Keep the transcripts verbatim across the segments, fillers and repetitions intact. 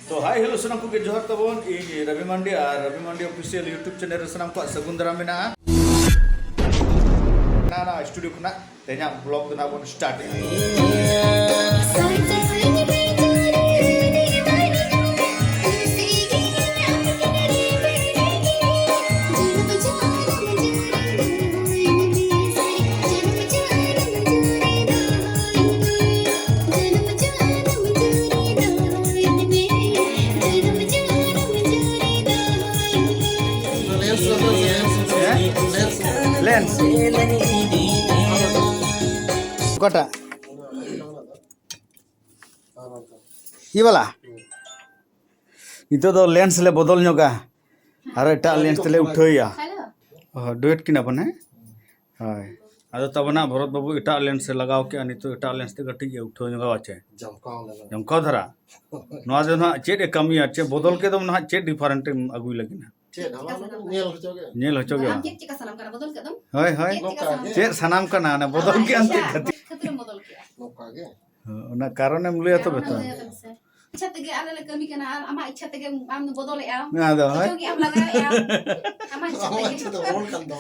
ᱛᱚ hi hello ᱥᱟᱱᱟᱢ ᱠᱚᱜᱮ ᱡᱚᱦᱟᱨ ᱛᱟᱵᱚᱱ, ᱤᱧ ᱨᱚᱵᱤ ᱢᱟᱱᱰᱤ ᱟᱨ ᱨᱚᱵᱤ ᱢᱟᱱᱰᱤ ᱚᱯᱷᱤᱥᱤᱭᱟᱞ YouTube ᱪᱮᱱᱮᱞ ᱨᱮ ᱥᱟᱱᱟᱢ ᱠᱚᱣᱟᱜ ᱥᱟᱹᱜᱩᱱ ᱫᱟᱨᱟᱢ ᱢᱮᱱᱟᱜᱼᱟ᱾ ᱱᱟᱣᱟ ᱱᱟᱣᱟ ᱥᱴᱩᱰᱤᱭᱳ ᱠᱷᱚᱱᱟᱜ ᱛᱮᱦᱮᱧᱟᱜ ᱵᱞᱚᱜ ᱫᱚ ᱱᱟᱜ ᱵᱚᱱ ᱥᱴᱟᱨᱴ ᱮᱫᱟ᱾ ᱞᱮᱱᱥ᱾ ᱚᱠᱟᱴᱟᱜ? ᱤᱭᱟᱹ ᱵᱟᱞᱟ? ᱱᱤᱛᱚᱜ ᱫᱚ ᱞᱮᱱᱥ ᱞᱮ ᱵᱚᱫᱚᱞ ᱧᱚᱜᱟ, ᱟᱨ ᱮᱴᱟᱜ ᱞᱮᱱᱥ ᱛᱮᱞᱮ ᱩᱴᱷᱟᱹᱣᱮᱭᱟ᱾ ᱚ, ᱰᱩᱭᱮᱴ ᱠᱤᱱᱟ ᱵᱚᱱ, ᱦᱮᱸ? ᱦᱳᱭ᱾ ᱟᱫᱚ ᱛᱟᱵᱚᱱᱟ ᱵᱷᱚᱨᱚᱛ ᱵᱟᱹᱵᱩ ᱮᱴᱟᱜ ᱞᱮᱱᱥ ᱮ ᱞᱟᱜᱟᱣ ᱠᱮᱜᱼᱟ, ᱱᱤᱛᱚᱜ ᱮᱴᱟᱜ ᱞᱮᱱᱥ ᱛᱮ ᱠᱟᱹᱴᱤᱡ ᱮ ᱩᱴᱷᱟᱹᱣ ᱧᱚᱜᱟᱣ ᱟᱪᱮ᱾ ᱡᱚᱢᱠᱟᱣ ᱞᱮᱱᱟ᱾ ᱡᱚᱢᱠᱟᱣ ᱫᱷᱟᱨᱟ᱾ ᱱᱚᱣᱟ ᱫᱚ ᱱᱟᱦᱟᱜ ᱪᱮᱫ ᱮ ᱠᱟᱹᱢᱤᱭᱟ, ᱪᱮᱫ ᱵᱚᱫᱚᱞ ᱠᱮᱫ ᱫᱚᱢ ᱱᱟᱦᱟᱜ ᱪᱮᱫ ᱰᱤᱯᱷᱟᱨᱮᱱᱴ ᱮᱢ ᱟᱹᱜᱩᱭ ᱞᱟᱹᱜᱤᱫ ᱱᱟᱦᱟᱜ? ᱪᱮᱫ ᱦᱚᱸ ᱵᱟᱝ, ᱧᱮᱞ ᱦᱚᱪᱚ ᱜᱮ᱾ ᱧᱮᱞ ᱦᱚᱪᱚ ᱜᱮ ᱟᱢ ᱵᱟᱝ? ᱪᱮᱫ ᱪᱮᱠᱟ ᱥᱟᱱᱟᱢ ᱠᱟᱱᱟ ᱵᱚᱫᱚᱞ ᱠᱮᱫ ᱫᱚᱢ? ᱦᱳᱭ, ᱦᱳᱭ᱾ ᱪᱮᱫ ᱪᱮᱠᱟ ᱥᱟᱱᱟᱢ ᱠᱟᱱᱟ? ᱪᱮᱫ ᱥᱟᱱᱟᱢ ᱠᱟᱱᱟ ᱚᱱᱟ ᱵᱚᱫᱚᱞ ᱟᱢᱟᱜ ᱠᱮᱫ ᱟᱢ ᱤᱪᱪᱷᱟ ᱪᱮᱫ ᱛᱮ ᱠᱷᱟᱹᱛᱤᱨ? ᱪᱮᱫ ᱠᱷᱟᱹᱛᱤᱨᱮᱢ ᱵᱚᱫᱚᱞ ᱠᱮᱜᱼᱟ? ᱱᱚᱝᱠᱟ ᱜᱮ᱾ ᱦᱚᱸ, ᱚᱱᱟ ᱠᱟᱨᱚᱱᱮᱢ ᱞᱟᱹᱭᱟ ᱛᱚᱵᱮ ᱛᱚ᱾ ᱞᱟᱹᱭᱟ ᱛᱚᱵᱮ ᱥᱮ᱾ ᱤᱪᱪᱷᱟ ᱛᱮᱜᱮ ᱟᱞᱮ ᱞᱮ ᱠᱟᱹᱢᱤ ᱠᱟᱱᱟ ᱟᱨ ᱟᱢᱟᱜ ᱤᱪᱪᱷᱟ ᱛᱮᱜᱮ ᱟᱢ ᱵᱚᱫᱚᱞᱮᱜᱼᱟ᱾ ᱟᱫᱚ, ᱦᱳᱭ᱾ ᱚᱪᱚᱜᱮᱜ ᱟᱢ, ᱞᱟᱜᱟᱣᱮᱜᱼᱟ᱾ ᱟᱢᱟᱜ ᱤᱪᱪᱷᱟ ᱟᱢᱟᱜ ᱛᱮᱜᱮ᱾ ᱤᱪᱪᱷᱟ ᱛᱮ ᱵᱚᱞᱚᱱ ᱠᱟᱱ ᱫᱚ᱾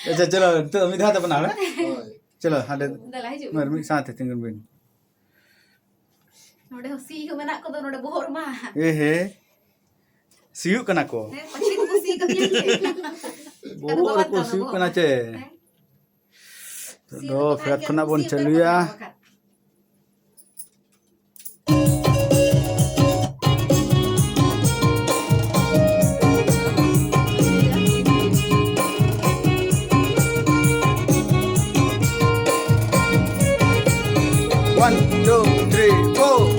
ᱟᱪᱪᱷᱟ, ᱪᱚᱞᱚ, ᱱᱤᱛᱚᱜ ᱢᱤᱫ ᱫᱷᱟᱣ ᱛᱮᱵᱚᱱ ᱟᱲᱟᱜᱟ᱾ ᱦᱳᱭ᱾ ᱪᱚᱞᱚ, ᱦᱟᱸᱰᱮ ᱫᱮᱞᱟ, ᱦᱤᱡᱩᱜ ᱢᱮ᱾ ᱢᱤᱫ ᱥᱟᱶᱛᱮ ᱛᱤᱸᱜᱩᱱ ᱵᱤᱱ᱾ ᱱᱚᱰᱮ ᱦᱚᱸ ᱥᱤ ᱦᱚᱸ ᱢᱮᱱᱟᱜ ᱠᱚᱫᱚ, ᱱᱚᱰᱮ ᱵᱚᱦᱚᱜ ᱨᱮᱢᱟ᱾ ᱮ ᱦᱮ, ᱥᱤᱭᱳᱜ ᱠᱟᱱᱟ ᱠᱚ᱾ ᱦᱮᱸ, ᱯᱟᱹᱪᱷᱤ ᱫᱚᱠᱚ ᱥᱤ ᱠᱟᱹᱢᱤᱭᱟ ᱪᱮ? ᱵᱚᱦᱚᱜ ᱨᱮᱠᱚ ᱥᱤᱭᱳᱜ ᱠᱟᱱᱟ ᱪᱮ? ᱦᱮᱸ? ᱱᱤᱛᱚᱜ ᱫᱚ ᱯᱷᱮᱰ ᱠᱷᱚᱱᱟᱜ ᱵᱚᱱ ᱪᱟᱹᱞᱩᱭᱟ᱾ One, two, three, four.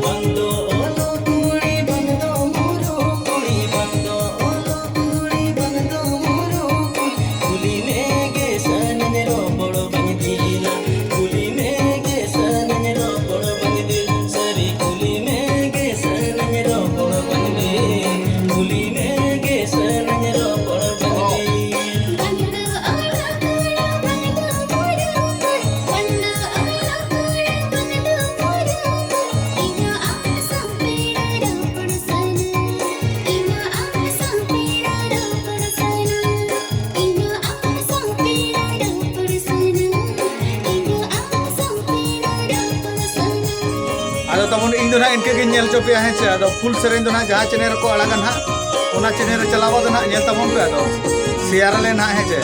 ᱱᱟᱜ ᱤᱱᱠᱟᱹ ᱜᱤᱧ ᱧᱮᱞ ᱦᱚᱪᱚ ᱯᱮᱭᱟ, ᱦᱮᱸ ᱪᱮ? ᱟᱫᱚ ᱯᱷᱩᱞ ᱥᱮᱨᱮᱧ ᱫᱚ ᱱᱟᱜ ᱡᱟᱦᱟᱸ ᱪᱮᱱᱮᱞ ᱨᱮᱠᱚ ᱟᱲᱟᱜᱟ ᱱᱟᱜ, ᱚᱱᱟ ᱪᱮᱱᱮᱞ ᱨᱮ ᱪᱟᱞᱟᱣ ᱠᱟᱛᱮ ᱱᱟᱜ ᱧᱮᱞ ᱛᱟᱵᱚᱱ ᱯᱮ, ᱟᱫᱚ ᱥᱮᱭᱟᱨ ᱟᱞᱮ ᱱᱟᱜ, ᱦᱮᱸ ᱪᱮ?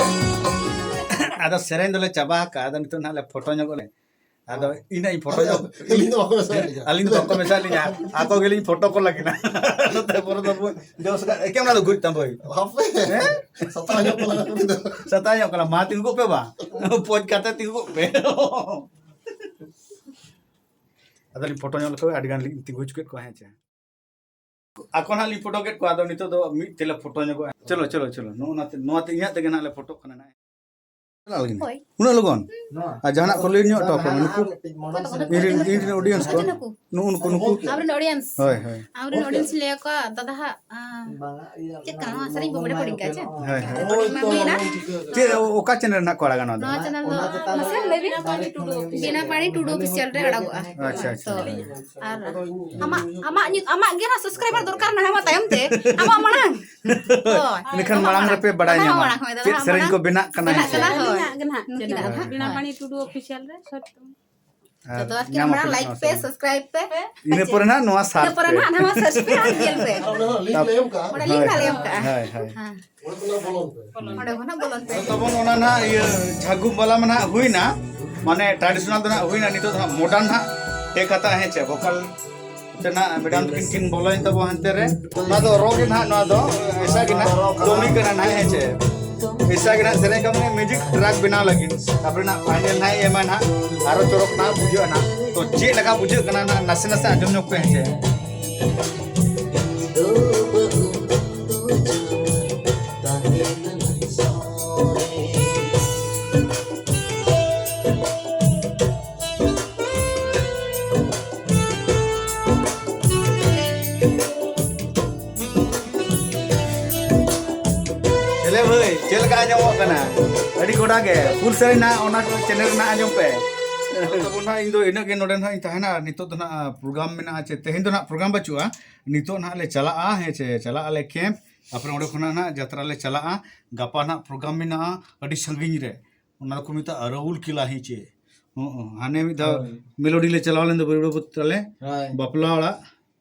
ᱟᱫᱚ ᱥᱮᱨᱮᱧ ᱫᱚᱞᱮ ᱪᱟᱵᱟ ᱟᱠᱟᱫᱼᱟ, ᱟᱫᱚ ᱱᱤᱛᱚᱜ ᱱᱟᱜ ᱞᱮ ᱯᱷᱳᱴᱳ ᱧᱚᱜᱚᱜ ᱞᱮ᱾ ᱟᱫᱚ ᱤᱧ ᱱᱟᱜ ᱤᱧ ᱯᱷᱳᱴᱳ ᱧᱚᱜ᱾ ᱟᱹᱞᱤᱧ ᱫᱚ ᱵᱟᱠᱚ ᱢᱮᱥᱟ ᱞᱤᱧᱟ᱾ ᱟᱹᱞᱤᱧ ᱫᱚ ᱵᱟᱠᱚ ᱢᱮᱥᱟ ᱞᱤᱧᱟ, ᱟᱠᱚ ᱜᱮᱞᱤᱧ ᱯᱷᱳᱴᱳ ᱠᱚ ᱞᱟᱹᱜᱤᱫ ᱱᱟᱜ᱾ ᱱᱚᱛᱮ ᱯᱚᱨᱮ ᱫᱚ ᱵᱚᱱ ᱡᱚᱥ ᱠᱟᱜ ᱮᱠᱮᱱ ᱚᱱᱟ ᱫᱚ ᱜᱩᱡ ᱛᱟᱢ ᱵᱷᱟᱹᱭ᱾ ᱦᱟᱯᱮ᱾ ᱦᱮᱸ? ᱥᱟᱛᱟ ᱧᱚᱜ ᱠᱟᱱᱟ ᱠᱚ ᱫᱚ᱾ ᱥᱟᱛᱟ ᱧᱚᱜ ᱠᱟᱱᱟ, ᱢᱟ ᱛᱤᱸᱜᱩ ᱠᱚᱜ ᱯᱮ ᱵᱟ᱾ ᱯᱚᱡᱽ ᱠᱟᱛᱮ ᱛᱤᱸᱜᱩ ᱠᱚᱜ ᱯᱮ᱾ ᱟᱫᱚ ᱞᱤᱧ ᱯᱷᱳᱴᱳ ᱧᱚᱜ ᱞᱮᱠᱚ ᱟᱹᱰᱤ ᱜᱟᱱ ᱞᱤᱧ ᱛᱤᱸᱜᱩ ᱦᱚᱪᱚ ᱠᱮᱫ ᱠᱚᱣᱟ, ᱦᱮᱸ ᱪᱮ? ᱟᱠᱚ ᱱᱟᱜ ᱞᱤᱧ ᱯᱷᱳᱴᱳ ᱠᱮᱫ ᱠᱚᱣᱟ, ᱟᱫᱚ ᱱᱤᱛᱚᱜ ᱫᱚ ᱢᱤᱫ ᱛᱮᱞᱮ ᱯᱷᱳᱴᱳ ᱧᱚᱜᱚᱜᱼᱟ᱾ ᱪᱚᱞᱚ, ᱪᱚᱞᱚ, ᱪᱚᱞᱚ, ᱱᱚᱜᱼᱚ ᱱᱟᱛᱮ, ᱱᱚᱣᱟ ᱛᱮ ᱤᱧᱟᱹᱜ ᱛᱮᱜᱮ ᱱᱟᱜ ᱞᱮ ᱯᱷᱳᱴᱳᱜ ᱠᱟᱱᱟ ᱱᱟᱜ᱾ ᱪᱟᱞᱟᱜ ᱞᱟᱹᱜᱤᱫ᱾ ᱦᱳᱭ᱾ ᱩᱱᱟᱹᱜ ᱞᱚᱜᱚᱱ? ᱟᱨ ᱡᱟᱦᱟᱱᱟᱜ ᱠᱚ ᱞᱟᱹᱭ ᱧᱚᱜ ᱦᱚᱴᱚ ᱟᱠᱚ ᱢᱮ, ᱱᱩᱠᱩ ᱤᱧ ᱨᱮᱱ, ᱤᱧ ᱨᱮᱱ audience ᱠᱚ᱾ ᱟᱪᱪᱷᱟ, ᱱᱩᱠᱩ᱾ ᱱᱩᱜᱼᱩ ᱱᱩᱠᱩ, ᱱᱩᱠᱩ᱾ ᱟᱵᱚᱨᱮᱱ audience᱾ ᱦᱳᱭ, ᱦᱳᱭ᱾ ᱟᱵᱚᱨᱮᱱ audience ᱞᱟᱹᱭ ᱟᱠᱚᱣᱟ, ᱫᱟᱫᱟ ᱦᱟᱸᱜ, ᱟᱸ, ᱪᱮᱫ ᱠᱟᱱᱟ ᱱᱚᱣᱟ ᱥᱮᱨᱮᱧ ᱠᱚ ᱵᱟᱲᱮ ᱠᱚ ᱰᱤᱝᱠᱟ ᱪᱮ? ᱦᱳᱭ, ᱦᱳᱭ᱾ ᱨᱮᱠᱚᱨᱰᱤᱝ ᱢᱟ ᱦᱩᱭᱱᱟ᱾ ᱪᱮᱫ, ᱚᱠᱟ ᱪᱮᱱᱮᱞ ᱨᱮᱱᱟᱜ ᱠᱚ ᱟᱲᱟᱜᱟ ᱱᱚᱣᱟ ᱫᱚ? ᱱᱚᱣᱟ ᱪᱮᱱᱮᱞ ᱫᱚ, ᱢᱟᱥᱮ ᱞᱟᱹᱭ ᱵᱤᱱ᱾ ᱵᱤᱱᱟ ᱯᱟᱹᱲᱤ ᱴᱩᱰᱩ ᱚᱯᱷᱤᱥᱤᱭᱟᱞ ᱨᱮ ᱟᱲᱟᱜᱚᱜᱼᱟ᱾ ᱟᱪᱪᱷᱟ, ᱟᱪᱪᱷᱟ᱾ ᱛᱚ, ᱟᱨ ᱟᱢᱟᱜ, ᱟᱢᱟᱜ ᱧᱩ-, ᱟᱢᱟᱜ ᱜᱮ ᱱᱟᱦᱟᱜ subscriber ᱫᱚᱨᱠᱟᱨ ᱱᱟᱦᱟᱜ ᱟᱢᱟᱜ ᱛᱟᱭᱚᱢ ᱛᱮ᱾ ᱟᱢᱟᱜ ᱢᱟᱲᱟᱝ᱾ ᱦᱳᱭ᱾ ᱤᱱᱟᱹᱠᱷᱟᱱ ᱟᱢᱟᱜ ᱢᱟᱲᱟᱝ ᱢᱟᱲᱟᱝ᱾ ᱨᱮᱯᱮ ᱵᱟᱲᱟᱭ ᱫᱟᱫᱟ ᱦᱚᱸ ᱧᱟᱢᱟ ᱢᱟᱲᱟᱝ, ᱦᱳᱭ, ᱫᱟᱫᱟ ᱪᱮᱫ ᱦᱚᱸ ᱥᱮᱨᱮᱧ ᱢᱟᱲᱟᱝ᱾ ᱠᱚ ᱵᱮᱱᱟᱜ ᱠᱟᱱᱟ ᱱᱟᱦᱟᱜ ᱦᱮᱸ ᱪᱮ᱾ ᱪᱮ᱾ ᱱᱩᱠᱤᱱᱟᱜ ᱦᱳᱭ᱾ ᱱᱟᱦᱟᱜ, ᱱᱩᱠᱤᱱᱟᱜ ᱦᱳᱭ᱾ ᱱᱟᱦᱟᱜ᱾ ᱵᱤᱱᱟ ᱯᱟᱹᱲᱤ ᱴᱩᱰᱩ ᱚᱯᱷᱤᱥᱤᱭᱟᱞ ᱨᱮ ᱥᱟᱨᱪ ᱛᱟᱵᱚᱱ᱾ ᱟᱨ ᱡᱚᱛᱚ ᱟᱨ ᱧᱟᱢ ᱢᱟᱲᱟᱝ ᱟᱯᱮ like ᱱᱚᱣᱟ ᱯᱮ, ᱥᱮᱨᱮᱧ᱾ Subscribe ᱯᱮ᱾ ᱤᱱᱟᱹ ᱯᱚᱨᱮ ᱱᱟᱦᱟᱜ ᱱᱚᱣᱟ ᱤᱱᱟᱹ search ᱯᱚᱨᱮ ᱯᱮ᱾ ᱱᱟᱦᱟᱜ ᱱᱚᱣᱟ search ᱯᱮ ᱟᱨ ᱧᱮᱞ ᱯᱮ᱾ ᱟᱨ ᱚᱸᱰᱮ ᱦᱚᱸ link ᱞᱮ ᱮᱢ ᱠᱟᱜᱼᱟ᱾ ᱚᱸᱰᱮ link ᱦᱳᱭ, ᱞᱮ ᱮᱢ ᱠᱟᱜᱼᱟ᱾ ᱦᱳᱭ, ᱦᱳᱭ᱾ ᱦᱮᱸ᱾ ᱚᱸᱰᱮ ᱠᱷᱚᱱᱟᱜ ᱵᱚᱞᱚᱱ ᱯᱮ᱾ ᱛᱟᱵᱚᱱ ᱚᱱᱟ ᱱᱟᱦᱟᱜ ᱤᱭᱟᱹ ᱡᱷᱟᱹᱜᱩᱢ ᱵᱟᱞᱟ ᱢᱟ ᱱᱟᱦᱟᱜ ᱦᱩᱭᱱᱟ, ᱢᱟᱱᱮ traditional ᱫᱚ ᱱᱟᱦᱟᱜ ᱦᱩᱭᱱᱟ, ᱱᱤᱛᱚᱜ ᱫᱚ ᱱᱟᱦᱟᱜ modern ᱱᱟᱦᱟᱜ ᱴᱮᱠ ᱦᱟᱛᱟᱜ, ᱦᱮᱸ ᱪᱮ, vocal ᱛᱮ ᱱᱟᱦᱟᱜ madam ᱛᱟᱹᱠᱤᱱ ᱠᱤᱱ ᱵᱚᱞᱚᱭᱮᱱ ᱛᱟᱵᱚᱱ ᱦᱟᱱᱛᱮ ᱨᱮ᱾ ᱱᱚᱣᱟ ᱫᱚ ᱨᱚ ᱜᱮ ᱱᱟᱦᱟᱜ, ᱱᱚᱣᱟ ᱫᱚ ᱮᱥᱟ ᱜᱮ ᱱᱟᱦᱟᱜ ᱫᱚᱢᱤ ᱠᱟᱱᱟ ᱱᱟᱦᱟᱜ, ᱦᱮᱸ ᱪᱮ, ᱮᱥᱟ ᱜᱮ ᱱᱟᱦᱟᱜ ᱥᱮᱨᱮᱧ ᱠᱟᱱᱟ, ᱢᱟᱱᱮ music track ᱵᱮᱱᱟᱣ ᱞᱟᱹᱜᱤᱫ᱾ ᱛᱟᱨᱯᱚᱨᱮ ᱱᱟᱦᱟᱜ final ᱱᱟᱦᱟᱜ ᱮᱢᱟ ᱱᱟᱦᱟᱜ, ᱟᱨᱚ ᱪᱚᱨᱚᱠ ᱱᱟᱦᱟᱜ ᱵᱩᱡᱷᱟᱹᱜᱼᱟ ᱱᱟᱦᱟᱜ᱾ ᱛᱚ ᱪᱮᱫ ᱞᱮᱠᱟ ᱵᱩᱡᱷᱟᱹᱜ ᱠᱟᱱᱟ ᱱᱟᱦᱟᱜ, ᱱᱟᱥᱮ ᱱᱟᱥᱮ ᱟᱸᱡᱚᱢ ᱧᱚᱜ ᱯᱮ, ᱦᱮᱸ ᱪᱮ᱾ ᱪᱮᱞᱮ ᱵᱷᱟᱹᱭ, ᱪᱮᱫ ᱞᱮᱠᱟ ᱟᱸᱡᱚᱢᱚᱜ ᱠᱟᱱᱟ? ᱟᱹᱰᱤ ᱜᱚᱰᱟ ᱜᱮ᱾ full ᱥᱮᱨᱮᱧ ᱱᱟᱦᱟᱜ ᱚᱱᱟ channel ᱨᱮ ᱱᱟᱦᱟᱜ ᱟᱸᱡᱚᱢ ᱯᱮ᱾ ᱛᱟᱵᱚᱱ ᱱᱟᱦᱟᱜ, ᱤᱧ ᱫᱚ ᱤᱱᱟᱹᱜ ᱜᱮ ᱱᱚᱰᱮ ᱱᱟᱦᱟᱜ ᱤᱧ ᱛᱟᱦᱮᱱᱟ᱾ ᱟᱨ ᱱᱤᱛᱚᱜ ᱫᱚ ᱱᱟᱦᱟᱜ program ᱢᱮᱱᱟᱜᱼᱟ, ᱪᱮ ᱛᱮᱦᱮᱧ ᱫᱚ ᱱᱟᱦᱟᱜ program ᱵᱟᱹᱪᱩᱜᱼᱟ᱾ ᱱᱤᱛᱚᱜ ᱱᱟᱦᱟᱜ ᱞᱮ ᱪᱟᱞᱟᱜᱼᱟ, ᱦᱮᱸ ᱪᱮ, ᱪᱟᱞᱟᱜ ᱟᱞᱮ camp᱾ ᱛᱟᱨᱯᱚᱨᱮ ᱚᱸᱰᱮ ᱠᱷᱚᱱᱟᱜ ᱱᱟᱦᱟᱜ ᱡᱟᱛᱨᱟ ᱞᱮ ᱪᱟᱞᱟᱜᱼᱟ᱾ ᱜᱟᱯᱟ ᱱᱟᱦᱟᱜ program ᱢᱮᱱᱟᱜᱼᱟ ᱟᱹᱰᱤ ᱥᱟᱺᱜᱤᱧ ᱨᱮ, ᱚᱱᱟ ᱫᱚᱠᱚ ᱢᱮᱛᱟᱜᱼᱟ ᱨᱟᱦᱩᱞ ᱠᱮᱞᱟ, ᱦᱮᱸ ᱪᱮ᱾ ᱦᱚᱸ, ᱦᱟᱱᱮ ᱢᱤᱫ ᱫᱷᱟᱣ ᱦᱳᱭ᱾ ᱢᱮᱞᱳᱰᱤ ᱞᱮ ᱪᱟᱞᱟᱣ ᱞᱮᱱ ᱫᱚ ᱵᱟᱹᱨᱩᱲᱟ ᱵᱩᱛ ᱛᱟᱞᱮ, ᱦᱳᱭ᱾ ᱵᱟᱯᱞᱟ ᱚᱲᱟᱜ,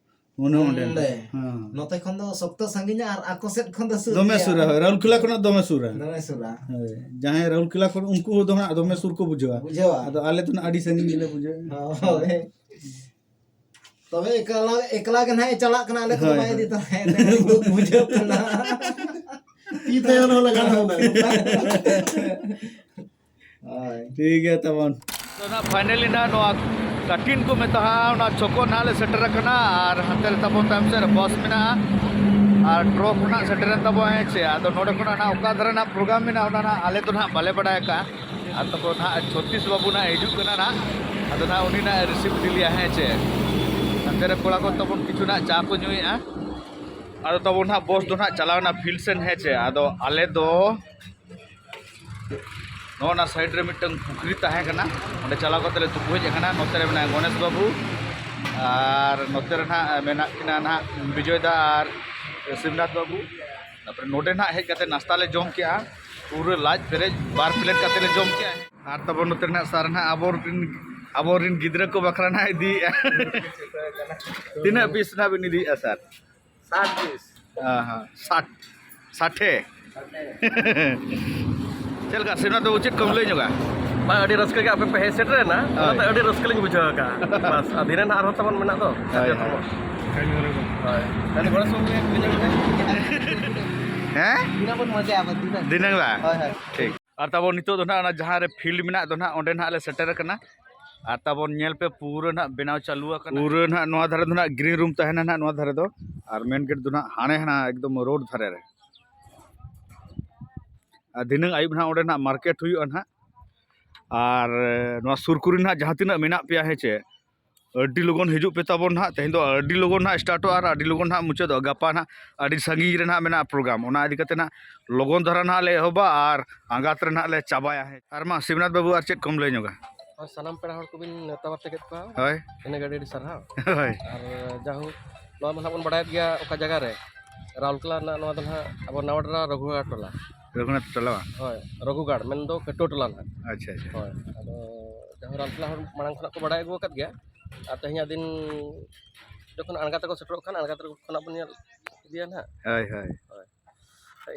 ᱚᱱᱮ ᱚᱸᱰᱮ᱾ ᱚᱸᱰᱮ᱾ ᱦᱮᱸ᱾ ᱱᱚᱛᱮ ᱠᱷᱚᱱ ᱫᱚ ᱥᱚᱠᱛᱚ ᱥᱟᱺᱜᱤᱧᱟ ᱟᱨ ᱟᱠᱚ ᱥᱮᱫ ᱠᱷᱚᱱ ᱫᱚ ᱥᱩᱨ ᱫᱚᱢᱮ ᱜᱮᱭᱟ᱾ ᱥᱩᱨᱟ, ᱦᱳᱭ᱾ ᱨᱟᱩᱞᱠᱮᱞᱟ ᱠᱷᱚᱱᱟᱜ ᱫᱚᱢᱮ ᱥᱩᱨᱟ᱾ ᱫᱚᱢᱮ ᱥᱩᱨᱟ᱾ ᱦᱳᱭ᱾ ᱡᱟᱦᱟᱸᱭ ᱨᱟᱩᱞᱠᱮᱞᱟ ᱠᱷᱚᱱ, ᱩᱱᱠᱩ ᱫᱚ ᱦᱟᱸᱜ ᱫᱚᱢᱮ ᱥᱩᱨ ᱠᱚ ᱵᱩᱡᱷᱟᱹᱣᱟ᱾ ᱵᱩᱡᱷᱟᱹᱣᱟ᱾ ᱟᱫᱚ ᱟᱞᱮ ᱫᱚ ᱦᱟᱸᱜ ᱟᱹᱰᱤ ᱥᱟᱺᱜᱤᱧ ᱜᱮᱞᱮ ᱵᱩᱡᱷᱟᱹᱣᱟ᱾ ᱦᱳᱭ᱾ ᱛᱚᱵᱮ ᱮᱠᱞᱟ, ᱮᱠᱞᱟ ᱜᱮ ᱱᱟᱦᱟᱜ ᱮ ᱪᱟᱞᱟᱜ ᱠᱟᱱᱟ, ᱟᱞᱮ ᱠᱚᱫᱚ ᱦᱳᱭ, ᱵᱟᱭ ᱤᱫᱤ ᱦᱳᱭ᱾ ᱛᱟᱞᱮᱭᱟ, ᱵᱩᱡᱷᱟᱹᱣ ᱠᱟᱱᱟ᱾ ᱛᱤ ᱛᱟᱭᱚᱢ ᱦᱚᱸ ᱞᱟᱜᱟᱣ ᱦᱚᱸ ᱵᱟᱝ᱾ ᱦᱳᱭ᱾ ᱴᱷᱤᱠ ᱜᱮᱭᱟ ᱛᱟᱵᱚᱱ᱾ ᱛᱚ ᱱᱟᱜ finally ᱱᱟᱜ ᱱᱚᱣᱟ ᱠᱟᱴᱤᱱ ᱠᱚ ᱢᱮᱛᱟᱜᱼᱟ, ᱚᱱᱟ ᱪᱚᱠᱚ ᱱᱟᱜ ᱞᱮ ᱥᱮᱴᱮᱨ ᱟᱠᱟᱱᱟ᱾ ᱟᱨ ᱦᱟᱱᱛᱮ ᱨᱮ ᱛᱟᱵᱚᱱ ᱛᱟᱭᱚᱢ ᱥᱮᱫ ᱨᱮ ᱵᱟᱥ ᱢᱮᱱᱟᱜᱼᱟ ᱟᱨ ᱴᱨᱟᱠ ᱦᱚᱸ ᱱᱟᱜ ᱥᱮᱴᱮᱨᱮᱱ ᱛᱟᱵᱚᱱᱟ, ᱦᱮᱸ ᱪᱮ᱾ ᱟᱫᱚ ᱱᱚᱰᱮ ᱠᱷᱚᱱᱟᱜ ᱱᱟᱜ ᱚᱠᱟ ᱫᱷᱟᱨᱮ ᱱᱟᱜ ᱯᱨᱳᱜᱨᱟᱢ ᱢᱮᱱᱟᱜᱼᱟ, ᱚᱱᱟ ᱱᱟᱜ ᱟᱞᱮ ᱫᱚ ᱱᱟᱜ ᱵᱟᱞᱮ ᱵᱟᱰᱟᱭ ᱟᱠᱟᱫᱼᱟ᱾ ᱟᱨ ᱛᱟᱵᱚᱱ ᱱᱟᱜ ᱪᱷᱚᱛᱤᱥ ᱵᱟᱹᱵᱩ ᱱᱟᱜ ᱦᱤᱡᱩᱜ ᱠᱟᱱᱟ ᱱᱟᱜ, ᱟᱫᱚ ᱱᱟᱜ ᱩᱱᱤ ᱱᱟᱜ ᱨᱤᱥᱤᱵᱷ ᱤᱫᱤ ᱞᱮᱭᱟ, ᱦᱮᱸ ᱪᱮ᱾ ᱦᱟᱱᱛᱮ ᱨᱮ ᱠᱚᱲᱟ ᱠᱚ ᱛᱟᱵᱚᱱ ᱠᱤᱪᱷᱩ ᱱᱟᱜ ᱪᱟ ᱠᱚ ᱧᱩᱭᱮᱫᱼᱟ᱾ ᱟᱫᱚ ᱛᱟᱵᱚᱱ ᱱᱟᱜ ᱵᱚᱥ ᱫᱚ ᱱᱟᱜ ᱪᱟᱞᱟᱣ ᱮᱱᱟ ᱯᱷᱤᱞᱰ ᱥᱮᱱ, ᱦᱮᱸ ᱪᱮ᱾ ᱟᱫᱚ ᱟᱞᱮ ᱫᱚ ᱱᱚᱜᱼᱚ ᱱᱟ ᱥᱟᱭᱤᱰ ᱨᱮ ᱢᱤᱫᱴᱟᱝ ᱯᱩᱠᱷᱨᱤ ᱛᱟᱦᱮᱸ ᱠᱟᱱᱟ, ᱚᱸᱰᱮ ᱪᱟᱞᱟᱣ ᱠᱟᱛᱮ ᱞᱮ ᱛᱩᱯᱩ ᱦᱮᱡ ᱟᱠᱟᱱᱟ᱾ ᱱᱚᱛᱮ ᱨᱮ ᱢᱮᱱᱟᱭᱟ ᱜᱚᱱᱮᱥ ᱵᱟᱹᱵᱩ, ᱟᱨ ᱱᱚᱛᱮ ᱨᱮ ᱱᱟᱦᱟᱜ ᱢᱮᱱᱟᱜ ᱠᱤᱱᱟ ᱱᱟᱦᱟᱜ ᱵᱤᱡᱚᱭ ᱫᱟ ᱟᱨ ᱥᱤᱵᱱᱟᱛᱷ ᱵᱟᱹᱵᱩ᱾ ᱛᱟᱨᱯᱚᱨᱮ ᱱᱚᱰᱮ ᱱᱟᱦᱟᱜ ᱦᱮᱡ ᱠᱟᱛᱮ ᱱᱟᱥᱛᱟ ᱞᱮ ᱡᱚᱢ ᱠᱮᱜᱼᱟ, ᱯᱩᱨᱟᱹ ᱞᱟᱡ ᱯᱮᱨᱮᱡ ᱵᱟᱨ ᱯᱞᱮᱴ ᱠᱟᱛᱮ ᱞᱮ ᱡᱚᱢ ᱠᱮᱜᱼᱟ᱾ ᱟᱨ ᱛᱟᱵᱚᱱ ᱱᱚᱛᱮ ᱨᱮ ᱱᱟᱦᱟᱜ ᱥᱟᱨ ᱱᱟᱦᱟᱜ ᱟᱵᱚᱨᱮᱱ, ᱟᱵᱚᱨᱮᱱ ᱜᱤᱫᱽᱨᱟᱹ ᱠᱚ ᱵᱟᱠᱷᱨᱟ ᱱᱟᱦᱟᱜ ᱤᱫᱤᱭᱮᱜᱼᱟ᱾ ᱛᱤᱱᱟᱹᱜ ᱯᱤᱥ ᱱᱟᱦᱟᱜ ᱵᱤᱱ ᱤᱫᱤᱭᱮᱜᱼᱟ ᱥᱟᱨ? ᱥᱟᱴ ᱯᱤᱥ᱾ ᱦᱮᱸ, ᱦᱮᱸ, ᱥᱟᱴ, ᱥᱟᱴᱷᱮ᱾ ᱥᱟᱴᱷᱮ᱾ ᱪᱮᱫ ᱞᱮᱠᱟ ᱥᱤᱵᱱᱟᱛᱷ ᱵᱟᱹᱵᱩ, ᱪᱮᱫ ᱠᱚᱢ ᱞᱟᱹᱭ ᱧᱚᱜᱟ? ᱵᱟᱝ, ᱟᱹᱰᱤ ᱨᱟᱹᱥᱠᱟᱹ ᱜᱮ ᱟᱯᱮ ᱯᱮ ᱦᱮᱡ ᱥᱮᱴᱮᱨᱮᱱᱟ, ᱦᱳᱭ᱾ ᱚᱱᱟᱛᱮ ᱟᱹᱰᱤ ᱨᱟᱹᱥᱠᱟᱹ ᱞᱤᱧ ᱵᱩᱡᱷᱟᱹᱣ ᱟᱠᱟᱫᱼᱟ᱾ ᱵᱟᱥ, ᱟᱨ ᱫᱷᱤᱱᱟᱹᱱ ᱦᱟᱸᱜ ᱟᱨᱦᱚᱸ ᱛᱟᱵᱚᱱ ᱢᱮᱱᱟᱜ ᱫᱚ᱾ ᱦᱳᱭ, ᱦᱳᱭ᱾ ᱦᱳᱭ᱾ ᱛᱟᱦᱞᱮ ᱜᱚᱲᱚ ᱥᱚᱯᱚᱦᱚᱫ ᱯᱮ ᱧᱟᱢ ᱠᱮᱫᱟ? ᱦᱮᱸ? ᱫᱷᱤᱱᱟᱹᱱ ᱵᱚᱱ ᱢᱚᱡᱟᱭᱟ ᱟᱵᱚ, ᱫᱷᱤᱱᱟᱹᱱ᱾ ᱫᱷᱤᱱᱟᱹᱱ ᱵᱟ? ᱦᱳᱭ, ᱦᱳᱭ᱾ ᱴᱷᱤᱠ᱾ ᱟᱨ ᱛᱟᱵᱚᱱ ᱱᱤᱛᱚᱜ ᱫᱚ ᱱᱟᱦᱟᱜ ᱚᱱᱟ ᱡᱟᱦᱟᱸ ᱨᱮ ᱯᱷᱤᱞᱰ ᱢᱮᱱᱟᱜ ᱫᱚ ᱱᱟᱦᱟᱜ, ᱚᱸᱰᱮ ᱱᱟᱦᱟᱜ ᱞᱮ ᱥᱮᱴᱮᱨ ᱟᱠᱟᱱᱟ᱾ ᱟᱨ ᱛᱟᱵᱚᱱ ᱧᱮᱞ ᱯᱮ, ᱯᱩᱨᱟᱹ ᱱᱟᱦᱟᱜ ᱵᱮᱱᱟᱣ ᱪᱟᱹᱞᱩ ᱟᱠᱟᱱᱟ᱾ ᱯᱩᱨᱟᱹ ᱱᱟᱦᱟᱜ ᱱᱚᱣᱟ ᱫᱷᱟᱨᱮ ᱫᱚ ᱱᱟᱦᱟᱜ ᱜᱨᱤᱱ ᱨᱩᱢ ᱛᱟᱦᱮᱱᱟ ᱱᱟᱦᱟᱜ ᱱᱚᱣᱟ ᱫᱷᱟᱨᱮ ᱫᱚ, ᱟᱨ ᱢᱮᱱ ᱜᱮᱴ ᱫᱚ ᱱᱟᱦᱟᱜ ᱦᱟᱱᱮ ᱦᱟᱱᱟ ᱮᱠᱫᱚᱢ ᱨᱳᱰ ᱫᱷᱟᱨᱮ ᱨᱮ᱾ ᱟᱨ ᱫᱷᱤᱱᱟᱹᱝ ᱟᱹᱭᱩᱵ ᱱᱟᱦᱟᱜ ᱚᱸᱰᱮ ᱱᱟᱦᱟᱜ ᱢᱟᱨᱠᱮᱴ ᱦᱩᱭᱩᱜᱼᱟ ᱱᱟᱦᱟᱜ, ᱟᱨ ᱱᱚᱣᱟ ᱥᱩᱨ ᱠᱚᱨᱮ ᱱᱟᱦᱟᱜ ᱡᱟᱦᱟᱸ ᱛᱤᱱᱟᱹᱜ ᱢᱮᱱᱟᱜ ᱯᱮᱭᱟ, ᱦᱮᱸ ᱪᱮ, ᱟᱹᱰᱤ ᱞᱚᱜᱚᱱ ᱦᱤᱡᱩᱜ ᱯᱮ ᱛᱟᱵᱚᱱ ᱱᱟᱦᱟᱜ᱾ ᱛᱮᱦᱮᱧ ᱫᱚ ᱟᱹᱰᱤ ᱞᱚᱜᱚᱱ ᱱᱟᱦᱟᱜ ᱥᱴᱟᱨᱴᱚᱜᱼᱟ ᱟᱨ ᱟᱹᱰᱤ ᱞᱚᱜᱚᱱ ᱱᱟᱦᱟᱜ ᱢᱩᱪᱟᱹᱫᱚᱜᱼᱟ᱾ ᱜᱟᱯᱟ ᱱᱟᱦᱟᱜ ᱟᱹᱰᱤ ᱥᱟᱺᱜᱤᱧ ᱨᱮ ᱱᱟᱦᱟᱜ ᱢᱮᱱᱟᱜᱼᱟ ᱯᱨᱳᱜᱨᱟᱢ, ᱚᱱᱟ ᱤᱫᱤ ᱠᱟᱛᱮ ᱱᱟᱦᱟᱜ ᱞᱚᱜᱚᱱ ᱫᱷᱟᱨᱟ ᱱᱟᱦᱟᱜ ᱞᱮ ᱮᱦᱚᱵᱟ ᱟᱨ ᱟᱸᱜᱟᱛ ᱨᱮ ᱱᱟᱦᱟᱜ ᱞᱮ ᱪᱟᱵᱟᱭᱟ᱾ ᱟᱨ ᱢᱟ ᱥᱤᱵᱱᱟᱛᱷ ᱵᱟᱹᱵᱩ, ᱟᱨ ᱪᱮᱫ ᱠᱚᱢ ᱞᱟᱹᱭ ᱧᱚᱜᱟ? ᱦᱳᱭ, ᱥᱟᱱᱟᱢ ᱯᱮᱲᱟ ᱦᱚᱲ ᱠᱚᱵᱤᱱ ᱱᱮᱣᱛᱟ ᱵᱟᱨᱛᱮ ᱠᱮᱫ ᱠᱚᱣᱟ᱾ ᱦᱳᱭ᱾ ᱤᱱᱟᱹᱜᱮ ᱟᱹᱰᱤ ᱟᱹᱰᱤ ᱥᱟᱨᱦᱟᱣ᱾ ᱦᱳᱭ᱾ ᱟᱨ ᱡᱟᱦᱳᱠ, ᱱᱚᱣᱟ ᱢᱟ ᱱᱟᱦᱟᱜ ᱵᱚᱱ ᱵᱟᱲᱟᱭᱮᱫ ᱜᱮᱭᱟ, ᱚᱠᱟ ᱡᱟᱭᱜᱟ ᱨᱮ ᱨᱟᱣᱩᱨᱠᱮᱞᱟ ᱨᱮᱱᱟᱜ ᱱᱚᱣᱟ ᱫᱚ ᱱᱟᱦᱟᱜ ᱟᱵᱚ ᱱᱟᱣᱟ ᱰᱮᱨᱟ ᱨᱚᱜᱷᱩᱜᱟᱲ ᱴᱚᱞᱟ᱾ ᱨᱚᱜᱷᱩᱱᱟᱛᱷ ᱴᱚᱞᱟ ᱵᱟᱝ? ᱦᱳᱭ, ᱨᱚᱜᱷᱩᱜᱟᱲ ᱢᱮᱱᱫᱚ ᱠᱷᱮᱴᱳ ᱴᱚᱞᱟ ᱱᱟᱦᱟᱜ᱾ ᱟᱪᱪᱷᱟ, ᱟᱪᱪᱷᱟ᱾ ᱦᱳᱭ, ᱟᱫᱚ ᱡᱟᱦᱟᱸ ᱨᱟᱱᱴᱞᱟ ᱦᱚᱲ ᱢᱟᱲᱟᱝ ᱠᱷᱚᱱᱟᱜ ᱠᱚ ᱵᱟᱲᱟᱭ ᱟᱹᱜᱩ ᱟᱠᱟᱫ ᱜᱮᱭᱟ, ᱟᱨ ᱛᱮᱦᱮᱧᱟᱜ ᱫᱤᱱ ᱡᱚᱠᱷᱚᱱ ᱟᱬᱜᱟᱛ ᱨᱮᱠᱚ ᱥᱮᱴᱮᱨᱚᱜ ᱠᱷᱟᱱ ᱟᱬᱜᱟᱛ ᱨᱮ ᱠᱷᱚᱱᱟᱜ ᱵᱚᱱ ᱧᱮᱞ ᱤᱫᱤᱭᱟ ᱱᱟᱦᱟᱜ᱾ ᱦᱳᱭ, ᱦᱳᱭ᱾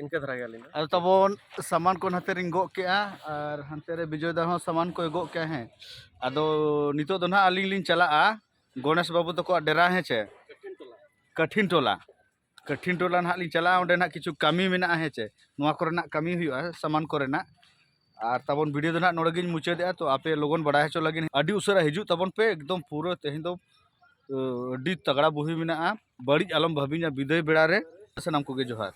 ᱤᱱᱠᱟᱹ ᱫᱷᱟᱨᱟ ᱜᱮ ᱟᱹᱞᱤᱧ ᱫᱚ᱾ ᱟᱫᱚ ᱛᱟᱵᱚᱱ ᱥᱟᱢᱟᱱ ᱠᱚ ᱱᱟᱛᱮ ᱨᱤᱧ ᱜᱚᱜ ᱠᱮᱜᱼᱟ, ᱟᱨ ᱦᱟᱱᱛᱮ ᱨᱮ ᱵᱤᱡᱚᱭ ᱫᱟ ᱦᱚᱸ ᱥᱟᱢᱟᱱ ᱠᱚᱭ ᱜᱚᱜ ᱠᱮᱜᱼᱟ᱾ ᱦᱮᱸ, ᱟᱫᱚ ᱱᱤᱛᱚᱜ ᱫᱚ ᱱᱟᱦᱟᱜ ᱟᱹᱞᱤᱧ ᱞᱤᱧ ᱪᱟᱞᱟᱜᱼᱟ ᱜᱚᱱᱮᱥ ᱵᱟᱹᱵᱩ ᱛᱟᱠᱚᱣᱟᱜ ᱰᱮᱨᱟ, ᱦᱮᱸ ᱪᱮ, ᱠᱟᱹᱴᱷᱤᱱ ᱴᱚᱞᱟ᱾ ᱠᱟᱹᱴᱷᱤᱱ ᱴᱚᱞᱟ ᱱᱟᱦᱟᱜ ᱞᱤᱧ ᱪᱟᱞᱟᱜᱼᱟ, ᱚᱸᱰᱮ ᱱᱟᱦᱟᱜ ᱠᱤᱪᱷᱩ ᱠᱟᱹᱢᱤ ᱢᱮᱱᱟᱜᱼᱟ, ᱦᱮᱸ ᱪᱮ, ᱱᱚᱣᱟ ᱠᱚᱨᱮᱱᱟᱜ ᱠᱟᱹᱢᱤ ᱦᱩᱭᱩᱜᱼᱟ, ᱥᱟᱢᱟᱱ ᱠᱚᱨᱮᱱᱟᱜ᱾ ᱟᱨ ᱛᱟᱵᱚᱱ ᱵᱷᱤᱰᱤᱭᱳ ᱫᱚ ᱱᱟᱦᱟᱜ ᱱᱚᱰᱮ ᱜᱤᱧ ᱢᱩᱪᱟᱹᱫᱮᱜᱼᱟ᱾ ᱛᱚ ᱟᱯᱮ ᱞᱚᱜᱚᱱ ᱵᱟᱲᱟᱭ ᱦᱚᱪᱚ ᱞᱟᱹᱜᱤᱫ ᱟᱹᱰᱤ ᱩᱥᱟᱹᱨᱟ ᱦᱤᱡᱩᱜ ᱛᱟᱵᱚᱱ ᱯᱮ, ᱮᱠᱫᱚᱢ ᱯᱩᱨᱟᱹ ᱛᱮᱦᱮᱧ ᱫᱚ ᱟᱹᱰᱤ ᱛᱟᱜᱲᱟ ᱵᱩᱦᱤ ᱢᱮᱱᱟᱜᱼᱟ᱾ ᱵᱟᱹᱲᱤᱡ ᱟᱞᱚᱢ ᱵᱷᱟᱹᱵᱤᱧᱟ ᱵᱤᱫᱟᱹᱭ ᱵᱮᱲᱟ ᱨᱮ᱾ ᱥᱟᱱᱟᱢ ᱠᱚᱜᱮ ᱡᱚᱦᱟᱨ᱾